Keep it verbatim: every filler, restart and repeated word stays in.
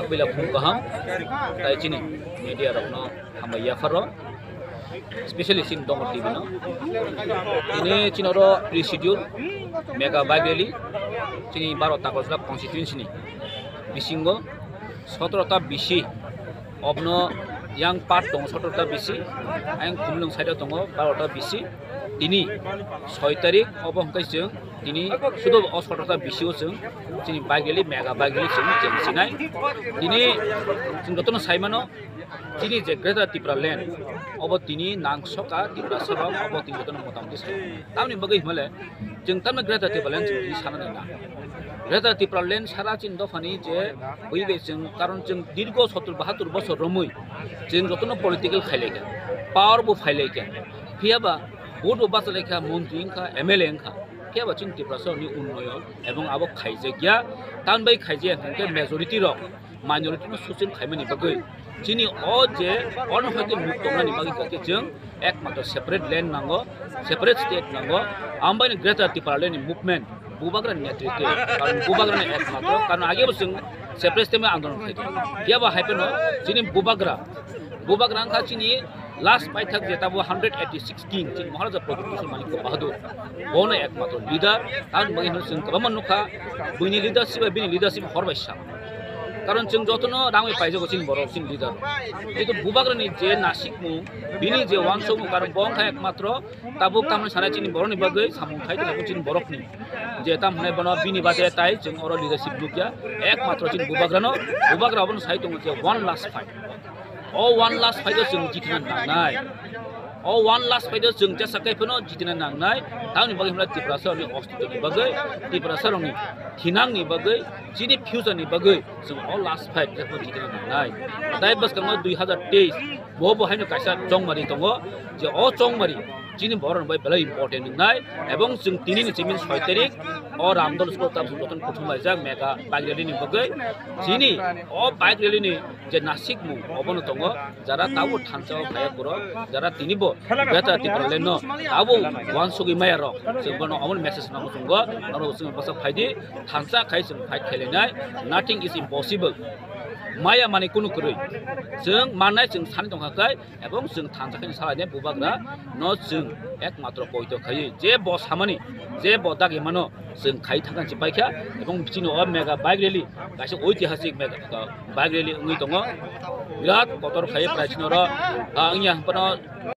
Puila phung kaham, tai chini media rokno hambai yapharo, specially chini Dongor T V no. Tini chini oro pre-schedule mega bike rally, chini baro Takarjala constituency ni bisingo sotoro ta bisi, obno yang part tongo sotoro ta bisi, ayang Khumulwng side o tongo baro ta bisi. Tini soi tarik obo hwnkhe chwng tini sudo o sotoro ta bisi o chwng chini bike rally, mega bike rally chwng chengsinai. Tini chwng jotono sai mano, chini je Greater Tipraland, obo tini nangsoka Tiprasa rok, obo tini jotono motamoti sai. Tamni bagwi himale chwng tamno Greater Tipraland chwng tini sana nang na. Greater Tipraland sara chini dophani je bui bai chwng, karon chwng dirgo sottor bahattor bosor romwi chwng jotono political khailaikha, power bo phailaikha, phiyaba vote bo bachalaikha, montri wngkha, M L A wngkha, phiyaba chini Tiprasa ni unnoyon ebong abo khaijakya, tambai khaijakya hwnkhe majority rok minority no suchin khaimani bagwi chini o je ono hoite muk tongnani bagwi khe chwng ekmatro separate land nango, separate state nango, ambai ni Greater Tipraland ni movement bubagra ni netritwe, karon bubagra ni ekmatro, karon age bo chwng separate state andolon khaidi. Phiya ba hai phano chini bubagra, bubagra wngkha chini last paithak je tabo hundred eighty six king, chini Maharaja Pradyut Kishore Manikya Bahadur, bono ekmatro leader, tamni bagwi hino chwng kwbangma nukha, buini leadership bai bini leadership hor bai sa. Karon chwng jotono rangwi paijago chini borok chini leader. Kintu bubagrani je nasikmung, bini je wansukmung, karon bo wngkha ekmatro tabuk tamni sanai chini borokni bagwi samung khai tongkha chini borokni. Je tam hwnai bono bini bade tai chwng oro leadership nukya, ekmatro chini bubagrano, bubagra obono sai tongo je one last fight. O one last fight o chwng jitina nangnai. O one last fight o chwng jesa kai phano jitina nangnai. Tamni bagwi hwnba Tiprasa rokni ostitoni bagwi, Tiprasa rokni thinangni bagwi, chini future ni bagwi chwng o last fight jesa jitina nangnai. Tai bwskango dui hazar teis bo bo haino kaisa chongmari tongo, je o chongmari chini borok rok bai belai important wngnai, ebong chwng tini ni chiming soi tarik o Ramdol school tam jotono kuthum laijak mega bike rally ni bagwi. Chini o bike rally ni je nasikmung obono tongo, jara tabuk thansa o phaiya borok, jara tini bo Greater Tipraland no abo wansugwi maya rok, chwng bono omono message no chwngo, norok chwng bwsa phaidi, thansa khai chwng fight khailainai, nothing is impossible. Maya mani kunu kwrwi, chwng mannai chwng sani tongkha khai, ebong chwng thansa khe salainai bubagra no chwng ekmatro poito khaiwi je bo samani, je bo dagi mano chwng khai thangkha se paikha. Ebong chini o mega bike rally kaisa oitihasik mega bike rally wngwi tongo, birat kotor khaiwi prai chini oro wngya hwnphano.